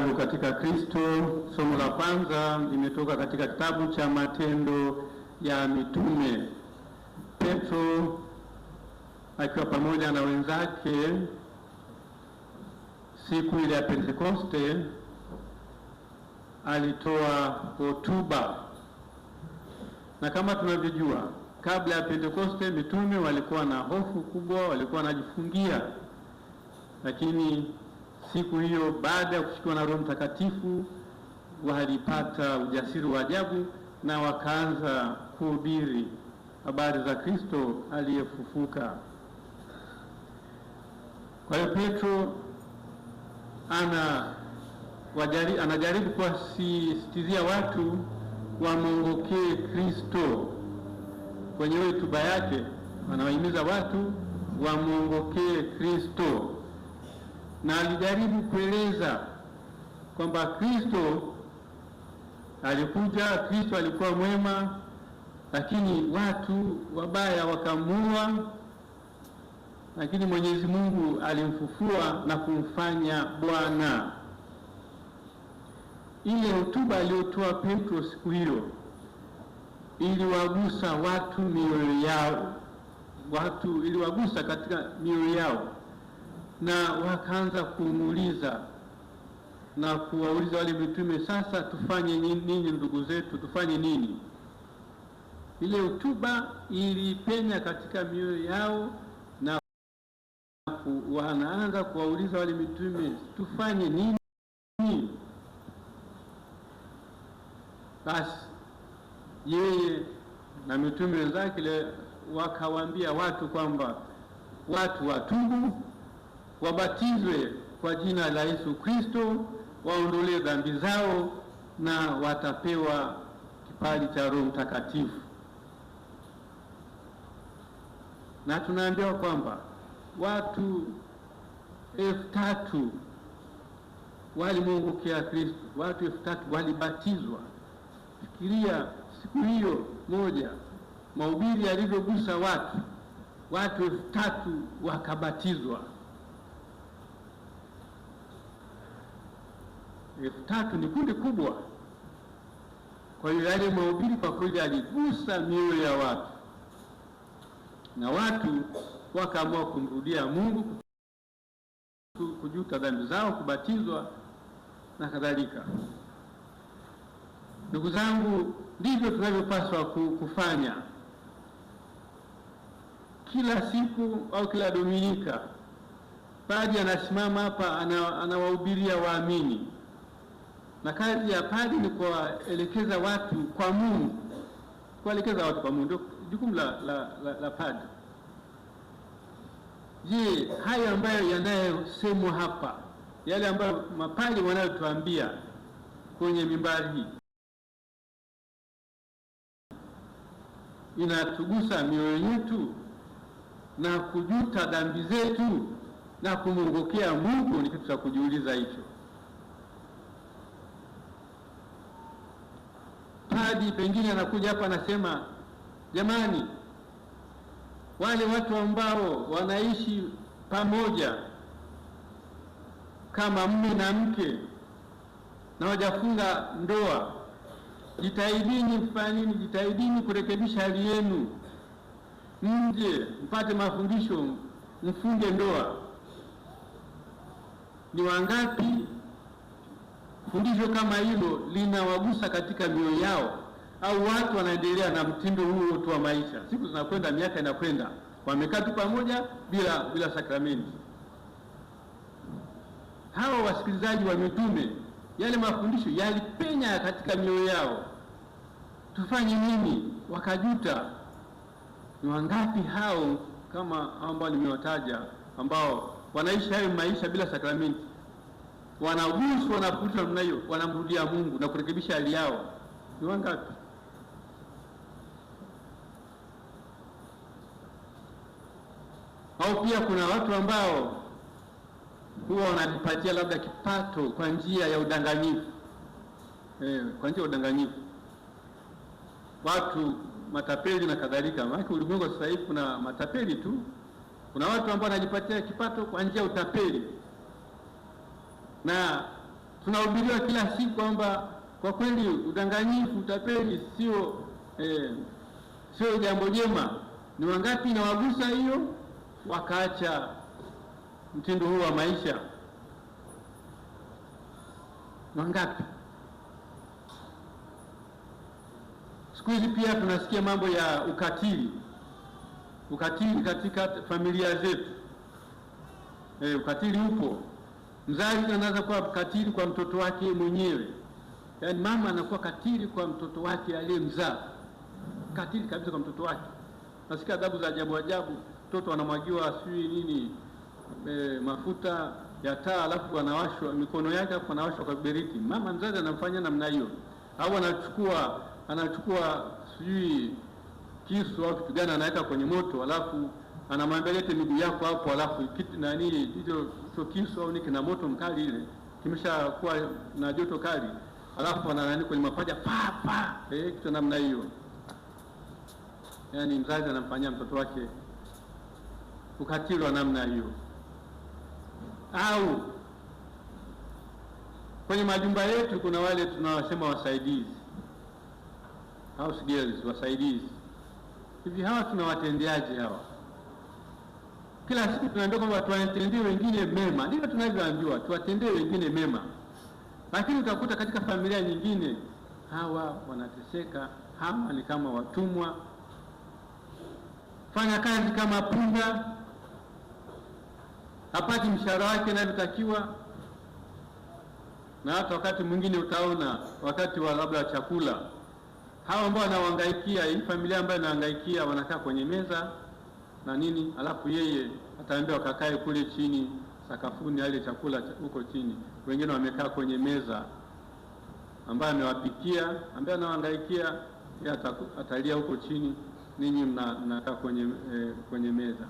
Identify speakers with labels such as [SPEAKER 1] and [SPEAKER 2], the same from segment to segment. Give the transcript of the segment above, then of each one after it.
[SPEAKER 1] Zangu katika Kristo, somo la kwanza limetoka katika kitabu cha Matendo ya Mitume. Petro akiwa pamoja na wenzake siku ile ya Pentekoste alitoa hotuba, na kama tunavyojua, kabla ya Pentekoste mitume walikuwa na hofu kubwa, walikuwa wanajifungia, lakini siku hiyo baada ya kushikiwa na Roho Mtakatifu walipata ujasiri wa ajabu na wakaanza kuhubiri habari za Kristo aliyefufuka. Kwa hiyo Petro anajaribu kuwasisitizia watu wamwongokee Kristo. Kwenye hotuba yake anawahimiza watu wamwongokee Kristo, na alijaribu kueleza kwamba Kristo alikuja, Kristo alikuwa mwema, lakini watu wabaya wakamuua, lakini Mwenyezi Mungu alimfufua na kumfanya Bwana. Ile hotuba aliyotoa Petro siku hiyo iliwagusa watu mioyo yao, watu iliwagusa katika mioyo yao, na wakaanza kumuuliza na kuwauliza wale mitume, sasa tufanye nini ndugu zetu, tufanye nini? Ile hotuba ilipenya katika mioyo yao na wanaanza kuwauliza wale mitume, tufanye nini? Basi yeye na mitume wenzake wakawaambia watu kwamba watu watubu, wabatizwe kwa jina la Yesu Kristo, waondolee dhambi zao na watapewa kipaji cha Roho Mtakatifu. Na tunaambiwa kwamba watu 3,000 walimwongokea Kristo, watu 3,000 walibatizwa. Fikiria siku hiyo moja mahubiri yalivyogusa watu, watu 3,000 wakabatizwa. 3,000 ni kundi kubwa. Kwa hiyo yale mahubiri kwa kweli yaligusa mioyo ya watu, na watu wakaamua kumrudia Mungu, kujuta dhambi zao, kubatizwa na kadhalika. Ndugu zangu, ndivyo tunavyopaswa kufanya kila siku au kila Dominika. Padri anasimama hapa anawahubiria waamini, na kazi ya padri ni kuwaelekeza watu kwa Mungu, kuwaelekeza watu kwa Mungu ndio jukumu la padri. Je, haya ambayo yanayosemwa hapa, yale ambayo mapadri wanayotuambia kwenye mimbari hii, inatugusa mioyo yetu na kujuta dhambi zetu na kumwongokea Mungu? Ni kitu cha kujiuliza hicho. Padi pengine anakuja hapa anasema, jamani, wale watu ambao wanaishi pamoja kama mume na mke na wajafunga ndoa, jitahidini mfanye nini? Jitahidini kurekebisha hali yenu, mje mpate mafundisho, mfunge ndoa. Ni wangapi fundisho kama hilo linawagusa katika mioyo yao? Au watu wanaendelea na mtindo huo tu wa maisha, siku zinakwenda, miaka inakwenda, wamekaa tu pamoja bila sakramenti. Hawa wasikilizaji wa mitume, yale mafundisho yalipenya katika mioyo yao. Tufanye nini? Wakajuta. Ni wangapi hao kama ambao nimewataja, ambao wanaishi hayo maisha bila sakramenti, wanaguswa na fundisho namna hiyo, wanamrudia Mungu na kurekebisha hali yao? Ni wangapi? Au pia kuna watu ambao huwa wanajipatia labda kipato kwa njia ya udanganyifu, kwa njia ya udanganyifu, watu matapeli na kadhalika. Maana ulimwengu sasa hivi kuna matapeli tu, kuna watu ambao wanajipatia kipato kwa njia ya utapeli, na Tunahubiriwa kila siku kwamba kwa kweli udanganyifu, utapeli sio jambo jema. Ni wangapi inawagusa hiyo wakaacha mtindo huu wa maisha? Ni wangapi? Siku hizi pia tunasikia mambo ya ukatili, ukatili katika familia zetu. Ukatili upo. Mzazi anaweza kuwa katili kwa mtoto wake mwenyewe, yaani mama anakuwa katili kwa mtoto wake aliyemzaa, katili kabisa kwa mtoto wake. Nasikia adhabu za ajabu ajabu, mtoto anamwagiwa sijui nini mafuta ya taa, alafu anawashwa mikono yake, alafu anawashwa kwa beriti. Mama mzazi anamfanyia namna hiyo, au anachukua sijui kisu au kitu gani, anaweka kwenye moto, alafu anamwambia lete miguu yako hapo, alafu kitu nani hicho kisu au nini kina moto mkali, ile kimeshakuwa na joto kali, alafu ana nani kwenye mapaja pa pa, kitu namna hiyo. Yaani mzazi anamfanyia mtoto wake ukatili wa namna hiyo. Au kwenye majumba yetu kuna wale tunawasema wasaidizi, house girls, wasaidizi. Hivi hawa tunawatendeaje hawa? Kila siku tunaambiwa kwamba tuwatendee wengine mema, ndivyo tunavyoambiwa, tuwatendee wengine mema, lakini utakuta katika familia nyingine hawa wanateseka, hawa ni kama watumwa, fanya kazi kama punda, hapati mshahara wake inavyotakiwa. Na hata wakati mwingine utaona wakati wa labda chakula, hawa ambao wanahangaikia hii familia ambayo inahangaikia wanakaa kwenye meza na nini, alafu yeye ataambiwa kakae kule chini sakafuni, ale chakula huko chini, wengine wamekaa kwenye meza ambaye amewapikia, ambaye anawahangaikia, yeye atalia huko chini, ninyi mnakaa kwenye meza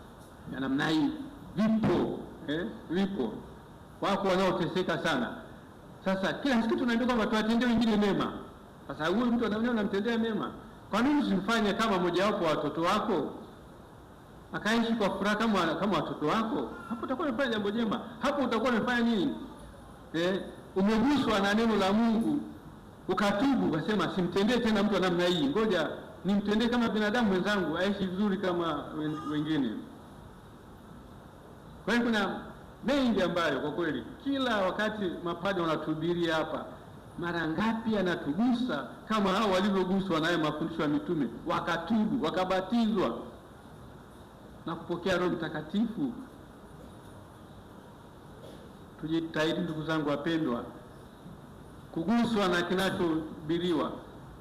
[SPEAKER 1] ya namna hii. Vipo vipo wako wanaoteseka sana. Sasa kila siku tunaambiwa kwamba tuwatendee wengine mema. Sasa huyu mtu anaona unamtendea mema, kwa nini usimfanye kama mojawapo wa watoto wako akaishi kwa furaha kama watoto wako? Hapo utakuwa umefanya jambo jema. Hapo utakuwa umefanya nini? Umeguswa na neno la Mungu ukatubu, ukasema simtendee tena mtu namna hii, ngoja nimtendee kama binadamu mwenzangu, aishi vizuri kama wengine. Kwa hiyo kuna mengi ambayo kwa kweli kila wakati mapadri wanatuhubiria hapa, mara ngapi anatugusa kama hao walivyoguswa nayo mafundisho ya mitume, wakatubu, wakabatizwa na kupokea Roho Mtakatifu. Tujitahidi ndugu zangu wapendwa, kuguswa na kinachohubiriwa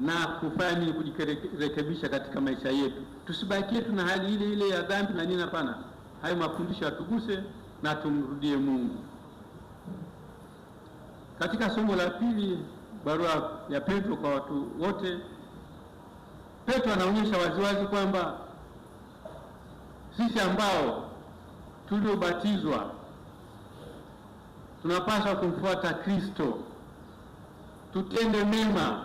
[SPEAKER 1] na kufanya nini, kujirekebisha katika maisha yetu. Tusibakie tuna hali ile ile ya dhambi na nini, hapana. Hayo mafundisho yatuguse na tumrudie Mungu. Katika somo la pili, barua ya Petro kwa watu wote, Petro anaonyesha waziwazi kwamba sisi ambao tuliobatizwa tunapaswa kumfuata Kristo, tutende mema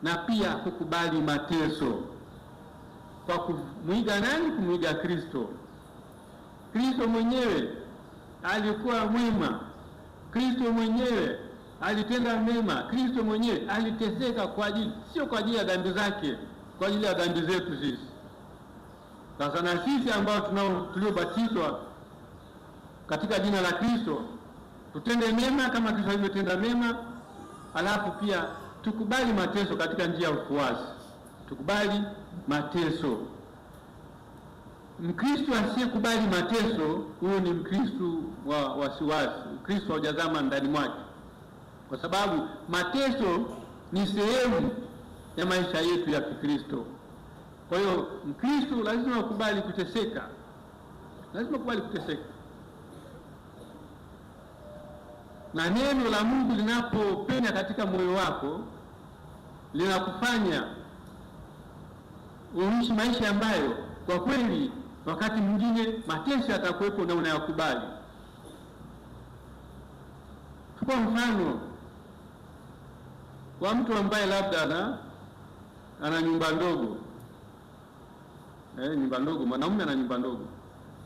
[SPEAKER 1] na pia kukubali mateso kwa kumwiga nani? Kumwiga Kristo. Kristo mwenyewe alikuwa mwema, Kristo mwenyewe alitenda mema, Kristo mwenyewe aliteseka kwa ajili, sio kwa ajili ya dhambi zake, kwa ajili ya dhambi zetu sisi. Sasa na sisi ambao tuliobatizwa katika jina la Kristo tutende mema kama Kristo alivyotenda mema, alafu pia tukubali mateso katika njia ya ufuasi. Tukubali mateso. Mkristo asiyekubali mateso, huyo ni Mkristo wa wasiwasi, Mkristo haujazama ndani mwake, kwa sababu mateso ni sehemu ya maisha yetu ya Kikristo. Kwa hiyo Mkristo lazima akubali kuteseka, lazima akubali kuteseka. Na neno la Mungu linapopenya katika moyo wako linakufanya uishi maisha ambayo kwa kweli wakati mwingine mateso yatakuwepo na unayakubali. Chukua mfano wa mtu ambaye labda ana nyumba ndogo. Nyumba ndogo, mwanaume ana nyumba ndogo.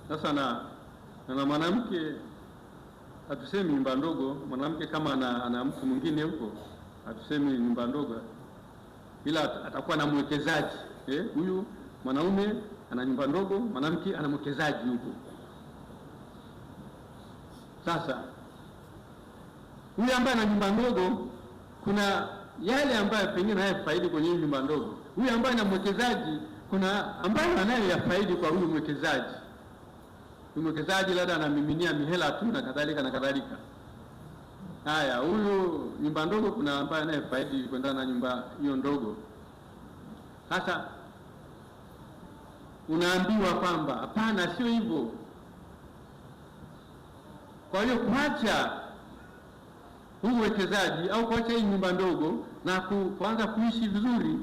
[SPEAKER 1] Sasa na mwanamke Hatusemi nyumba ndogo, mwanamke kama ana mtu mwingine huko, hatusemi nyumba ndogo, ila atakuwa na mwekezaji. Huyu mwanaume ana nyumba ndogo, mwanamke ana mwekezaji huko. Sasa huyu ambaye ana nyumba ndogo, kuna yale ambayo pengine hayafaidi kwenye nyumba ndogo. Huyu ambaye ana mwekezaji, kuna ambayo anayoyafaidi kwa huyu mwekezaji. Huyu mwekezaji labda anamiminia mihela tu na kadhalika na kadhalika. Haya, huyu nyumba ndogo, kuna ambaye anayefaidi kwendana na nyumba hiyo ndogo. Sasa unaambiwa kwamba hapana, sio hivyo. Kwa hiyo kuacha huu uwekezaji au kuacha hii nyumba ndogo na kuanza kuishi vizuri,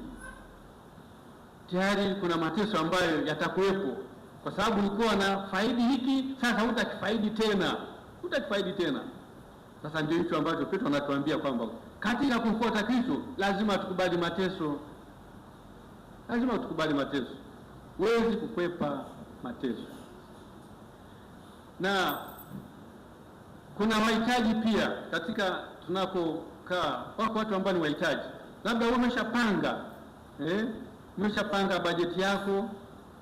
[SPEAKER 1] tayari kuna mateso ambayo yatakuwepo, kwa sababu ulikuwa na faidi hiki, sasa hutakifaidi tena, hutakifaidi tena. Sasa ndio hicho ambacho Petro anatuambia kwamba katika kumfuata Kristo lazima tukubali mateso, lazima tukubali mateso. Huwezi kukwepa mateso. Na kuna wahitaji pia katika tunapokaa, wako watu ambao ni wahitaji, labda wewe umeshapanga umeshapanga bajeti yako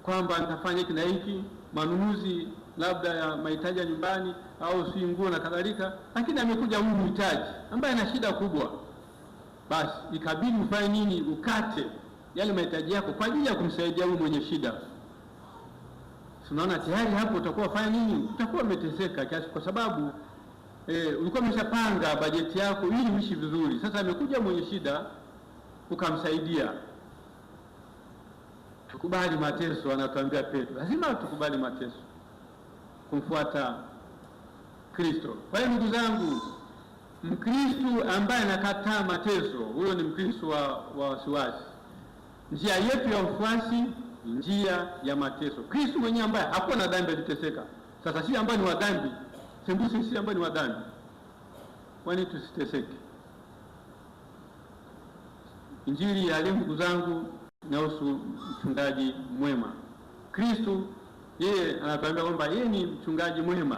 [SPEAKER 1] kwamba nitafanya hiki na hiki, manunuzi labda ya mahitaji ya nyumbani au si nguo na kadhalika, lakini amekuja huyu mhitaji ambaye ana shida kubwa, basi ikabidi ufanye nini? Ukate yale mahitaji yako kwa ajili ya kumsaidia huyu mwenye shida. Tunaona tayari hapo utakuwa fanya nini? Utakuwa umeteseka kiasi, kwa sababu ulikuwa umeshapanga bajeti yako ili uishi vizuri. Sasa amekuja mwenye shida ukamsaidia. Tukubali mateso, anatuambia Petro, lazima tukubali mateso kumfuata Kristo. Kwa hiyo ndugu zangu, Mkristo ambaye anakataa mateso, huyo ni Mkristo wa wasiwasi. Njia yetu ya ufuasi ni njia ya mateso. Kristo mwenyewe ambaye hakuwa na dhambi aliteseka. Sasa si ambaye ni wa dhambi, sembuse si ambaye ni wa dhambi, kwani tusiteseke? Injili ya leo ndugu zangu inahusu mchungaji mwema. Kristo yeye anatuambia kwamba yeye ni mchungaji mwema,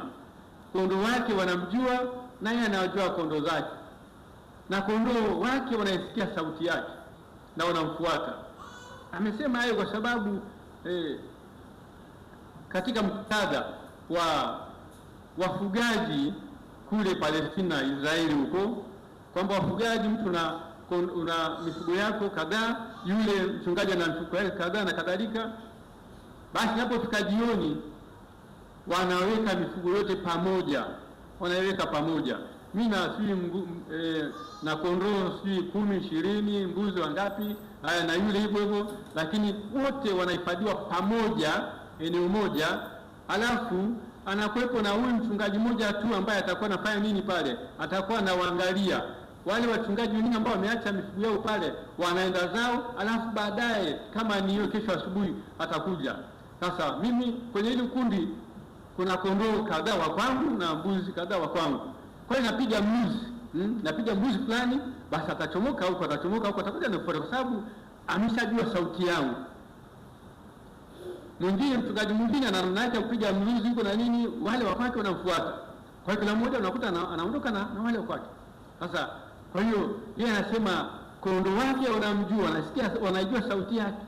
[SPEAKER 1] kondoo wake wanamjua na yeye anawajua kondoo zake, na kondoo wake wanaisikia sauti yake na wanamfuata. Amesema hayo kwa sababu katika muktadha wa wafugaji kule Palestina, Israeli huko, kwamba wafugaji, mtu una mifugo yako kadhaa, yule mchungaji ana mifugo yake kadhaa na kadhalika. Basi napofika jioni, wanaweka mifugo yote pamoja, wanaiweka pamoja. Mimi na sijui na kondoo sijui 10, 20, mbuzi wangapi, haya na yule hivyo hivyo, lakini wote wanahifadhiwa pamoja eneo moja, alafu anakuwepo na huyu mchungaji mmoja tu ambaye atakuwa anafanya nini pale, atakuwa anawaangalia wale wachungaji wengine ambao wameacha mifugo yao pale, wanaenda zao, alafu baadaye kama ni hiyo kesho asubuhi atakuja. Sasa mimi kwenye hili kundi kuna kondoo kadhaa wa kwangu na mbuzi kadhaa wa kwangu, kwa hiyo napiga mbuzi, napiga mbuzi fulani, basi atachomoka huko, atachomoka huko, atakuja nifuate, kwa sababu ameshajua sauti yangu. Mwingine mchungaji mwingine ana namna yake kupiga mbuzi huko na nini, wale wa kwake wanamfuata. Kwa hiyo kila mmoja unakuta anaondoka na wale wa kwake. Sasa kwa hiyo yeye anasema kondoo wake wanamjua, wanasikia, wanajua sauti yake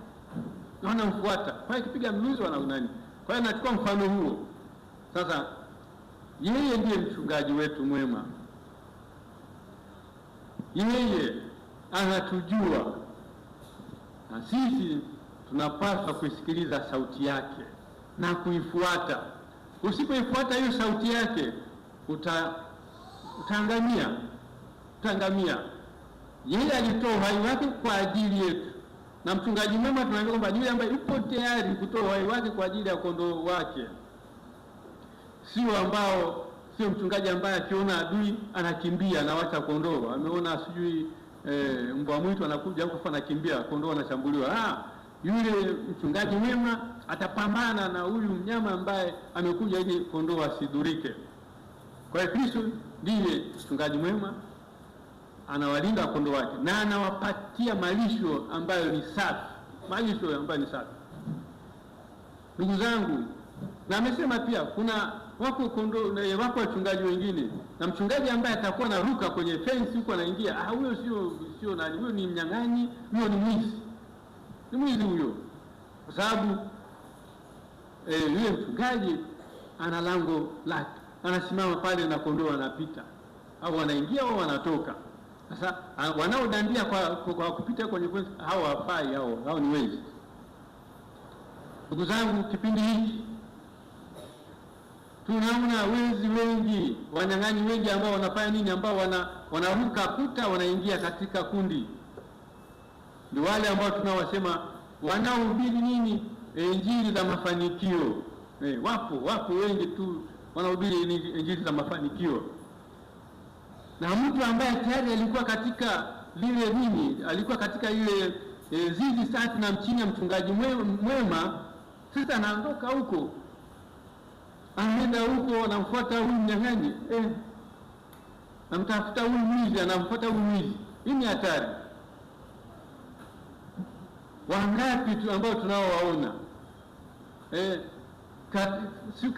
[SPEAKER 1] na wanamfuata. Kwa hiyo akipiga mluzi wana nani. Kwa hiyo anachukua mfano huo. Sasa yeye ndiye mchungaji wetu mwema, yeye anatujua na sisi tunapaswa kuisikiliza sauti yake na kuifuata. Usipoifuata hiyo sauti yake utaangamia, utaangamia. Yeye alitoa uhai wake kwa ajili yetu, na mchungaji mwema tunaambiwa kwamba yule ambaye yupo tayari kutoa uhai wake kwa ajili ya kondoo wake, sio mchungaji ambaye akiona adui anakimbia anawacha kondoo, ameona sijui mbwa mwitu anakuja huko anakimbia, kondoo anashambuliwa. Yule mchungaji mwema atapambana na huyu mnyama ambaye amekuja ili kondoo asidhurike. Kwa hiyo Kristo ndiye mchungaji mwema, anawalinda kondoo wake na anawapatia malisho ambayo ni safi, malisho ambayo ni safi. Ndugu zangu, na amesema pia kuna Wako kondoo, wako wachungaji wengine, na mchungaji ambaye atakuwa anaruka kwenye fence huko anaingia, huyo sio nani, huyo ni mnyang'anyi, huyo ni mwizi, ni mwizi huyo, kwa sababu yule mchungaji ana lango lake, anasimama pale na kondoo wanapita au wanaingia au wanatoka. Sasa wanaodandia kwa kupita kwenye fence hao hawafai, hao ni wezi. Ndugu zangu, kipindi hiki tunaona wezi wengi, wanyang'anyi wengi ambao wanafanya nini? Ambao wanaruka kuta, wanaingia katika kundi. Ndio wale ambao tunawasema wanaohubiri nini? Injili za mafanikio. Wapo wengi tu wanahubiri injili za mafanikio. Na mtu ambaye tayari alikuwa katika lile nini, alikuwa katika ile zizi safi na chini ya mchungaji mwema, sasa anaondoka huko, anaenda huko, anamfuata huyu mnyang'anyi, anamtafuta huyu mwizi, anamfuata huyu mwizi. Hii ni hatari. Wangapi tu ambao tunaowaona si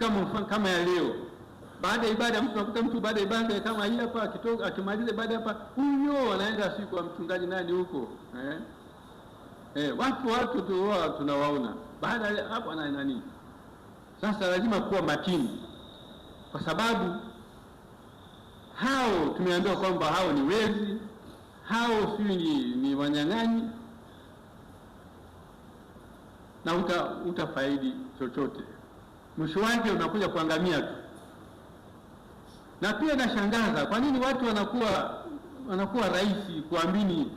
[SPEAKER 1] kama ya leo. Baada ya ibada mtu anakuta mtu baada ya ibada kama hii hapa, akitoka akimaliza ibada hapa, huyo anaenda siku kwa mchungaji nani huko. Watu tu wao tunawaona baada ya hapo ana nani. Sasa lazima kuwa makini, kwa sababu hao tumeambiwa kwamba hao ni wezi, hao si ni wanyang'anyi, na utafaidi chochote, mwisho wake unakuja kuangamia tu. Na pia nashangaza kwa nini watu wanakuwa rahisi kuamini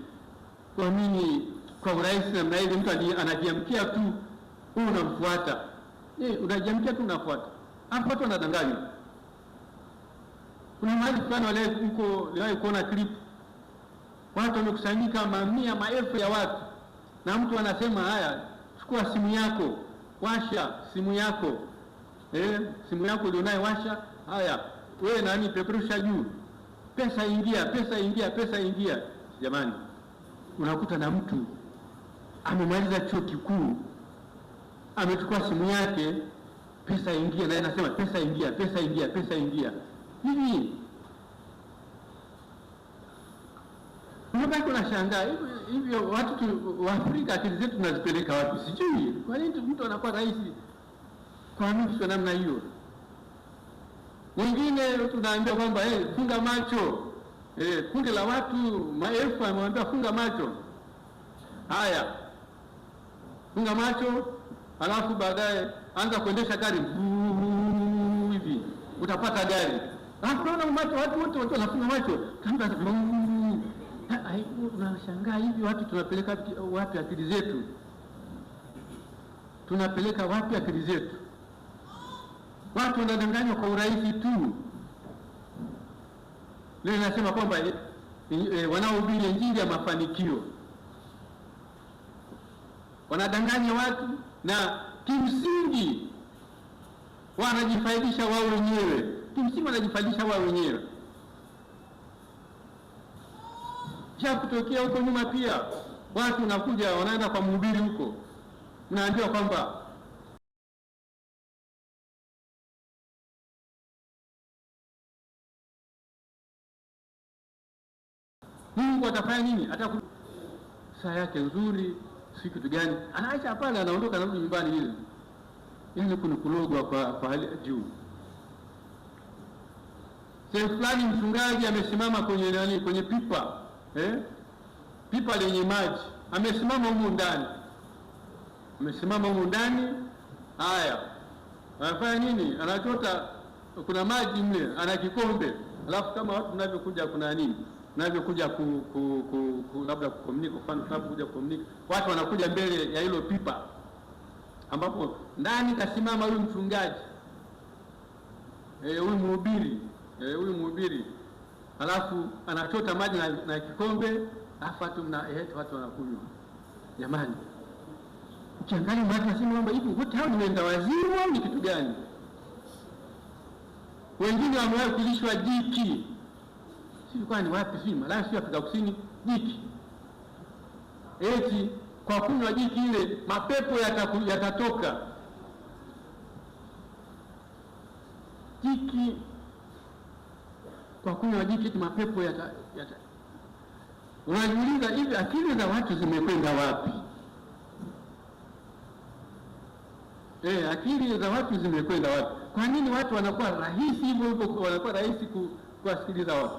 [SPEAKER 1] kwa urahisi namna ile. Mtu anajiamkia tu, wewe unamfuata. Unajiamkia tu unafuata. Hapo watu wanadanganywa. Kuna mahali fulani wale huko niliwahi kuona clip, watu wamekusanyika mamia maelfu ya watu, na mtu anasema haya, chukua simu yako, washa simu yako. Simu yako ulionayo washa, haya wewe nani, peperusha juu, pesa ingia, pesa ingia, pesa ingia. Jamani, unakuta na mtu amemaliza chuo kikuu, amechukua simu yake, pesa ingia, naye anasema pesa ingia, pesa ingia, pesa ingia. Hivi unabaki unashangaa hivyo watu wa Afrika akili zetu tunazipeleka wapi? Sijui kwa nini mtu anakuwa rahisi kwa mtu kwa namna hiyo. Wengine tunaambia kwamba funga macho. Kundi la watu maelfu amewambia funga macho. Haya, funga macho, alafu baadaye anza kuendesha gari hivi, utapata gari. Alafu unaona macho, watu wote wakiwa wanafunga macho, unashangaa hivi watu tunapeleka wapi akili zetu? Tunapeleka wapi akili zetu? Watu wanadanganywa kwa urahisi tu. Leo nasema kwamba wanaohubiri injili ya mafanikio wanadanganya watu, na kimsingi wanajifaidisha wao wenyewe. Kimsingi wanajifaidisha wao wenyewe. Cha kutokea huko nyuma pia watu wanakuja wanaenda kwa mhubiri huko, mnaambiwa kwamba Mungu atafanya nini? Ataku saa yake nzuri, si kitu gani, anaacha pale, anaondoka, anarudi nyumbani. Ile yaani kuna kulogwa kwa hali juu. Sehemu fulani mchungaji amesimama kwenye nani, kwenye pipa, pipa lenye maji, amesimama humu ndani, amesimama humu ndani. Haya, anafanya nini? Anachota, kuna maji mle, ana kikombe, alafu kama watu mnavyokuja kuna nini, mnavyokuja labda kukomunika, kwa mfano tunapokuja kukomunika, watu wanakuja mbele ya hilo pipa ambapo ndani kasimama huyu mchungaji, huyu mhubiri, huyu mhubiri, alafu anachota maji na kikombe, alafu watu wanakunywa. Jamani, ukiangalia watu wanasema kwamba hivi wote hao ni wenda wazimu au ni kitu gani? Wengine wamewahi kulishwa jiki, sijui kwa ni wapi, sijui Malawi, sijui Afrika Kusini, jiki eti kwa kunywa jiki ile mapepo yatatoka. Jiki, kwa kunywa jiki mapepo yata. Unajiuliza, hivi akili za watu zimekwenda wapi? Akili za watu zimekwenda wapi? Kwa nini watu wanakuwa rahisi hivyo hivyo, wanakuwa rahisi kuwasikiliza watu?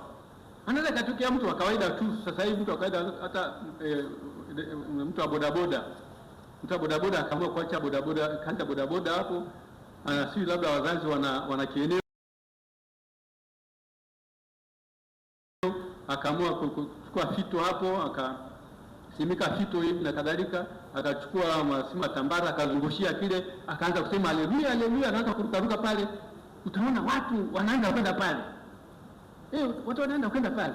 [SPEAKER 1] Anaweza katokea mtu wa kawaida tu sasa hivi, mtu wa kawaida hata mtu wa bodaboda, mtu wa bodaboda akaamua kuacha bodaboda, kaanza bodaboda hapo, anasii labda wazazi wana kieneo, akaamua kuchukua fito hapo, akasimika fito hivi na kadhalika, akachukua masima tambara akazungushia kile, akaanza kusema haleluya haleluya, akaanza kurukaruka pale. Utaona watu wanaanza kwenda pale. Watu wanaenda kwenda pale.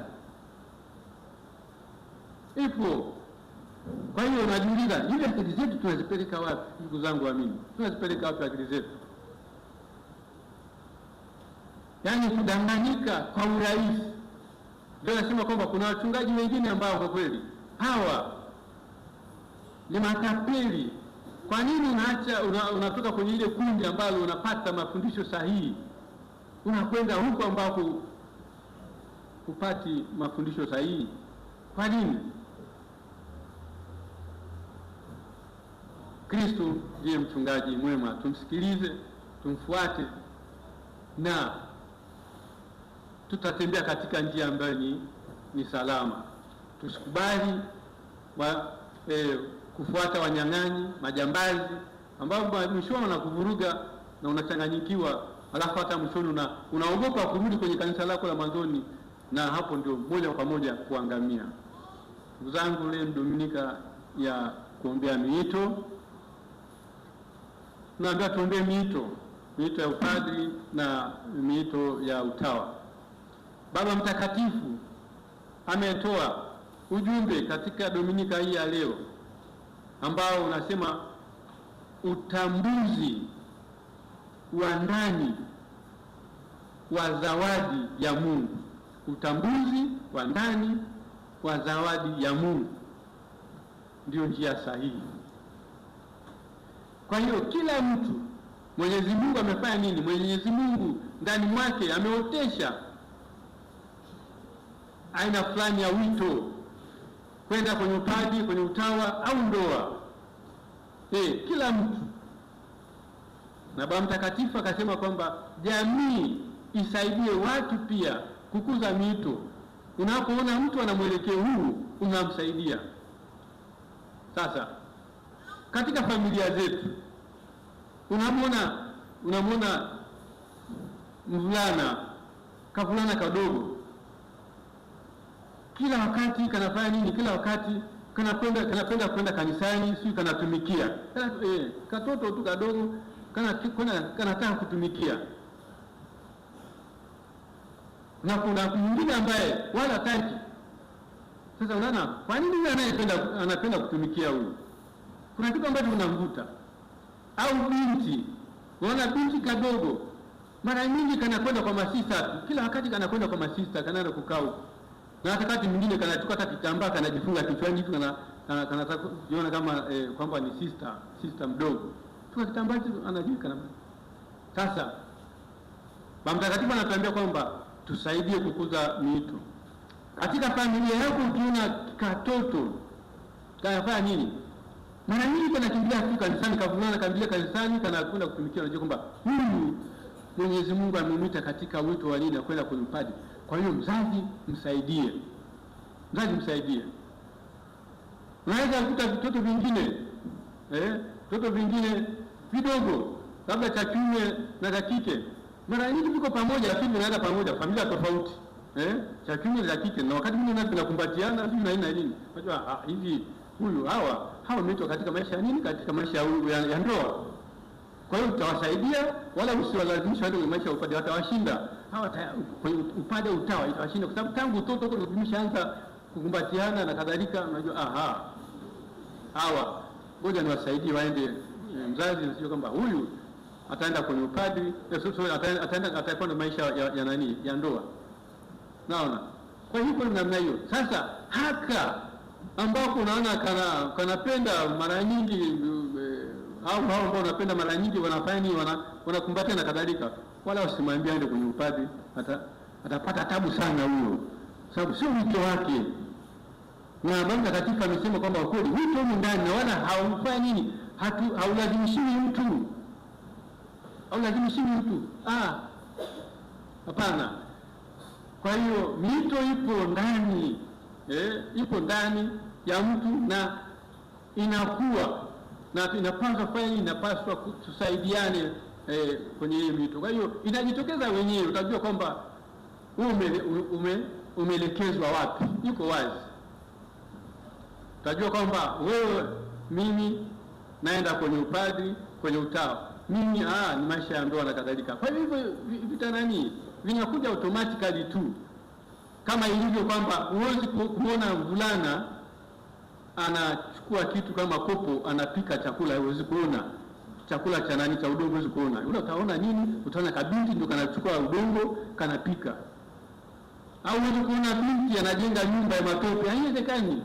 [SPEAKER 1] Ipo. Kwa hiyo unajiuliza, hivi akili zetu tunazipeleka wapi? Ndugu zangu waamini, tunazipeleka wapi akili zetu? Yaani kudanganyika kwa urahisi. Ndio nasema kwamba kuna wachungaji wengine ambao kwa kweli hawa ni matapeli. Kwa nini unaacha unatoka kwenye ile kundi ambalo unapata mafundisho sahihi, unakwenda huko ambako hupati mafundisho sahihi? Kwa nini? Kristo ndiye mchungaji mwema, tumsikilize, tumfuate na tutatembea katika njia ambayo ni salama. Tusikubali kufuata wanyang'anyi, majambazi ambao mwishoni wanakuvuruga na unachanganyikiwa, alafu hata mwishoni unaogopa kurudi kwenye kanisa lako la mwanzoni, na hapo ndio moja kwa moja kuangamia. Ndugu zangu, leo ni Dominika ya kuombea miito. Tunaambiwa tuombee miito, miito ya upadri na miito ya utawa. Baba Mtakatifu ametoa ujumbe katika Dominika hii ya leo ambao unasema utambuzi wa ndani wa zawadi ya Mungu. Utambuzi wa ndani wa zawadi ya Mungu ndio njia sahihi. Kwa hiyo kila mtu, Mwenyezi Mungu amefanya nini? Mwenyezi Mungu ndani mwake ameotesha aina fulani ya wito kwenda kwenye upadri, kwenye utawa au ndoa. Kila mtu. Na Baba Mtakatifu akasema kwamba jamii isaidie watu pia kukuza miito. Unapoona mtu ana mwelekeo huu, unamsaidia. Sasa katika familia zetu unamwona mvulana, kavulana kadogo, kila wakati kanafanya nini? Kila wakati kanapenda kwenda kanisani, si kanatumikia. Katoto tu kadogo kanataka kutumikia. Na kuna mwingine ambaye wala hataki. Sasa unaona kwa nini huyu anapenda kutumikia huyu? Kuna kitu ambacho kinamvuta. Au binti, unaona binti kadogo mara nyingi kanakwenda kwa masista tu. Kila wakati kanakwenda kwa masista, kanaenda kukaa huko. Na hata wakati mwingine kanachukua hata kitambaa kanajifunga kichwani hivi, kanataka kujiona kama kwamba ni sister mdogo. Chukua kitambaa hicho anajiweka na. Sasa Baba Mtakatifu anatuambia kwamba tusaidie kukuza miito. Katika familia yako ukiona katoto kanafanya nini? Mara nyingi kanakimbia tu kanisani, kavulana kakimbilia kanisani, kanakwenda kutumikia, unajua kwamba huyu Mwenyezi Mungu amemwita katika wito wa nini, kwenda kwenye upadri. Kwa hiyo mzazi msaidie. Mzazi msaidie. Unaweza kukuta vitoto vingine, vitoto vingine vidogo, labda cha kiume na cha kike, mara nyingi viko pamoja, lakini vinaenda pamoja, familia tofauti. Cha kiume na cha kike, na wakati mwingine vinakumbatiana, sijui na nini na nini. Unajua, hivi huyu hawa wameitwa katika maisha ya nini? Katika maisha ya ndoa. Kwa hiyo utawasaidia, wala usiwalazimishe waende kwenye maisha ya upadre, watawashinda. Hawa kwenye upande utawa itawashinda, kwa sababu tangu utoto huko tumeshaanza kukumbatiana na kadhalika. Unajua, aha, hawa ngoja niwasaidie waende. Mzazi anasema kwamba huyu ataenda kwenye upadri, so, ataenda, atakuwa na maisha ya nani, ya ndoa. Naona kwa hiyo kwa namna hiyo. Sasa haka ambako unaona kanapenda mara nyingi, au hao ambao wanapenda mara nyingi wanafanya nini? wanakumbatia na kadhalika, wala usimwambie aende kwenye upadri, atapata tabu sana huyo, sababu sio wito wake. Na Baba Mtakatifu amesema kwamba kweli wito humu ndani na wala haufanyi nini, haulazimishiwi mtu, haulazimishiwi mtu, hapana. Kwa hiyo mito ipo ndani, ipo ndani ya mtu na inakuwa na inapaswa kufanya, inapaswa tusaidiane kwenye hiyo mito. Kwa hiyo inajitokeza wenyewe, utajua kwamba umeelekezwa wapi, iko wazi. Utajua kwamba wewe, mimi naenda kwenye upadri, kwenye utawa, mimi ni maisha ya ndoa na kadhalika. Kwa hivyo vita nani vinakuja automatically tu, kama ilivyo kwamba huwezi kuona mvulana anachukua kitu kama kopo anapika chakula, huwezi kuona chakula cha nani, cha udongo, huwezi kuona. Yule utaona nini? Utaona kabinti ndio kanachukua udongo kanapika. Au huwezi kuona binti anajenga nyumba ya matope, haiwezekani.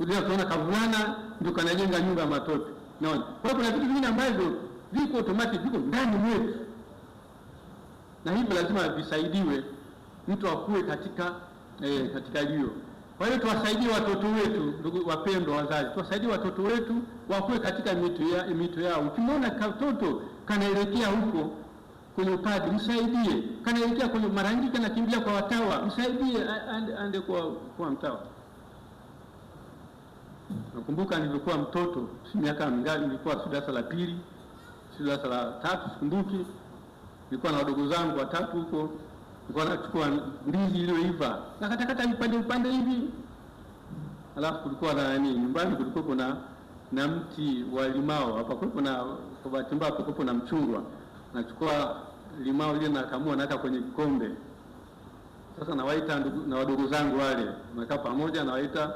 [SPEAKER 1] Utaona kavulana ndio kanajenga nyumba ya matope. Naona. Kwa hiyo kuna vitu vingine ambavyo viko automatic, viko ndani mwetu, na hivyo lazima visaidiwe, mtu akue katika katika hiyo. Kwa hiyo tuwasaidie watoto wetu, ndugu wapendwa wazazi, tuwasaidie watoto wetu wakue katika mito yao. Ukimwona katoto kanaelekea huko kwenye upadri, msaidie. Kanaelekea kwenye, mara nyingi kanakimbia kwa watawa, msaidie aende kwa mtawa. Nakumbuka nilikuwa mtoto, si miaka mingapi, nilikuwa si darasa la pili, si darasa la tatu, sikumbuki. Nilikuwa na wadogo zangu watatu huko, nilikuwa nachukua ndizi iliyoiva nakatakata vipande vipande hivi. Alafu kulikuwa na nini nyumbani, kulikuwa kuna na mti wa limao hapa, kulikuwa na, kwa bahati mbaya kulikuwa na mchungwa. Nachukua limao ile nakamua naweka kwenye kikombe. Sasa nawaita ndugu na wadogo zangu wale, nakaa pamoja nawaita,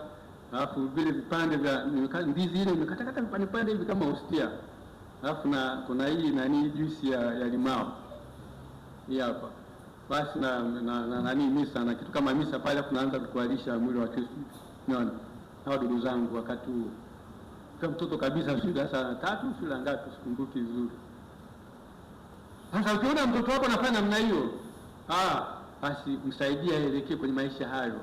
[SPEAKER 1] alafu vile vipande vya ndizi ile nimekatakata vipande vipande hivi kama hostia. Alafu na kuna hii nani juisi ya limao hii hapa. Basi na nani misa na kitu kama misa pale, alafu naanza kukualisha mwili wa Kristo. Unaona? Hao ndugu zangu wakati huo. Kwa mtoto kabisa, shule darasa la tatu, shule ngapi sikumbuki vizuri. Sasa ukiona mtoto wako anafanya namna hiyo, basi msaidie aelekee kwenye maisha hayo.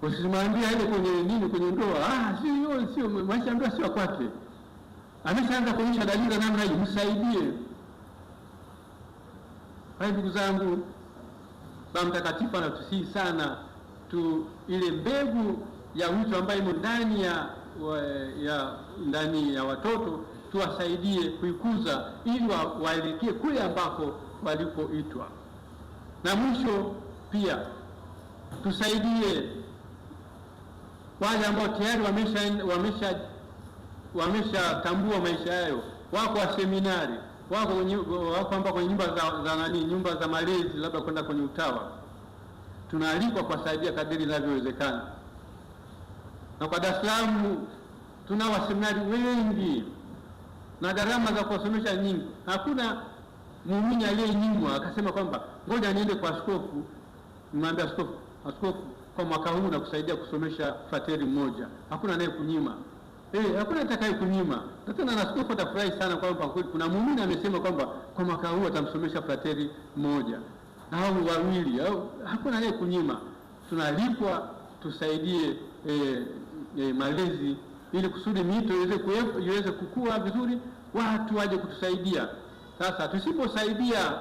[SPEAKER 1] Usimwambie aende kwenye nini, kwenye ndoa. Sio maisha ya ndoa sio kwake. Ameshaanza kuonyesha dalili za namna hiyo, msaidie. Kwa hiyo ndugu zangu, Baba Mtakatifu anatusihi sana tu ile mbegu ya wito ambayo imo ndani ndani ya watoto tuwasaidie kuikuza ili waelekee kule ambako walipoitwa. Na mwisho pia tusaidie wale ambao tayari wameshatambua maisha yao, wako wa seminari, wako ambao kwenye nyumba za nani, nyumba za malezi, labda kwenda kwenye utawa. Tunaalikwa kuwasaidia kadiri inavyowezekana. Na kwa Dar es Salaam tunao waseminari wengi na gharama za kuwasomesha nyingi. Hakuna muumini aliyenyimwa akasema kwamba ngoja niende kwa askofu, nimwambie askofu, askofu kwa mwaka huu nakusaidia kusomesha frateri mmoja. Hakuna anayekunyima. Hakuna atakaye kunyima. Na tena na askofu atafurahi sana kwamba kuna muumini amesema kwamba kwa mwaka huu atamsomesha frateri mmoja au wawili, au hakuna anayekunyima. Tunalipwa tusaidie malezi ili kusudi mito iweze kukua vizuri, watu waje kutusaidia. Sasa tusiposaidia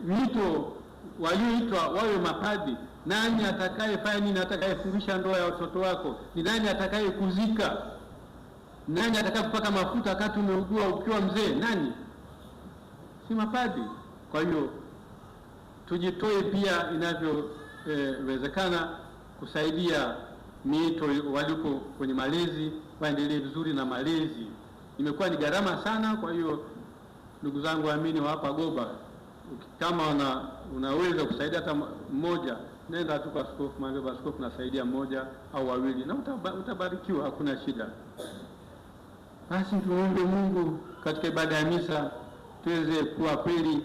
[SPEAKER 1] mito walioitwa wawe mapadri, nani atakayefanya nini? Atakayefundisha ndoa ya watoto wako? Ni nani atakayekuzika? Nani atakayekupaka mafuta wakati umeugua ukiwa mzee? Nani? Si mapadri. Kwa hiyo tujitoe pia inavyowezekana kusaidia miito waliko kwenye malezi waendelee vizuri na malezi. Imekuwa ni gharama sana. Kwa hiyo ndugu zangu waamini wa hapa Goba, kama unaweza kusaidia hata mmoja, nenda tu kwa askofu, mwambie askofu nasaidia mmoja au wawili, na utabarikiwa, hakuna shida. Basi tuombe Mungu katika ibada ya misa tuweze kuwa kweli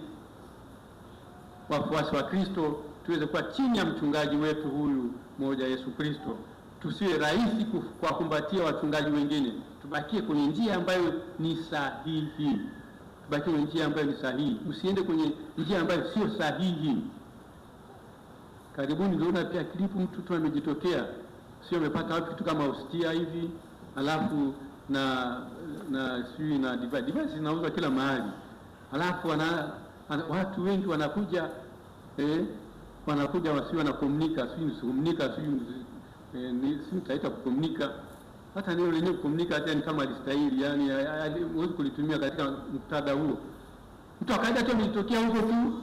[SPEAKER 1] wafuasi wa Kristo, tuweze kuwa chini ya mchungaji wetu huyu mmoja Yesu Kristo. Tusiwe rahisi kuwakumbatia wachungaji wengine, tubakie kwenye njia ambayo ni sahihi. Baki kwenye njia ambayo ni sahihi, usiende kwenye njia ambayo sio sahihi. Karibuni niliona pia klipu, mtu tu amejitokea, sio amepata wapi kitu kama ustia hivi, alafu na sijui na device, device zinauzwa kila mahali, alafu watu wengi wanakuja wanakuja wasio wanakomunika, sijui komunika, sijui si nitaita kukomunika, hata neno lenyewe kukomunika hata ni kama alistahili, yani huwezi kulitumia katika muktadha huo. Mtu akaja tu ametokea huko tu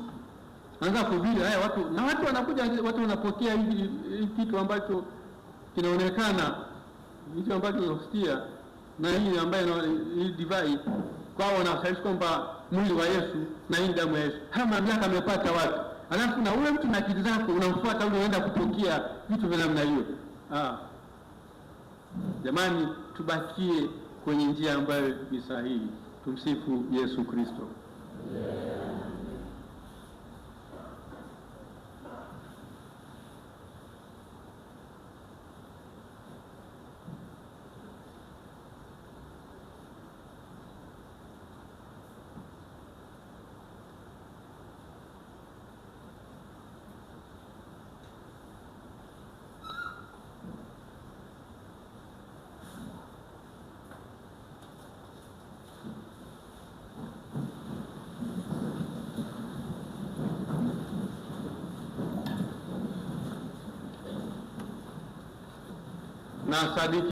[SPEAKER 1] anaanza kuhubiri haya watu, na watu wanakuja, watu wanapokea hivi kitu ambacho kinaonekana hicho ambacho hostia na hii ambayo hii divai kwao, wanashawishi kwamba mwili wa Yesu na hii damu ya Yesu. Haya mamlaka amepata wapi? Alafu na ule mtu na akili zako unamfuata ule, unaenda kupokea vitu vya namna hiyo. Jamani, tubakie kwenye njia ambayo ni sahihi. Tumsifu Yesu Kristo. Na sadiki.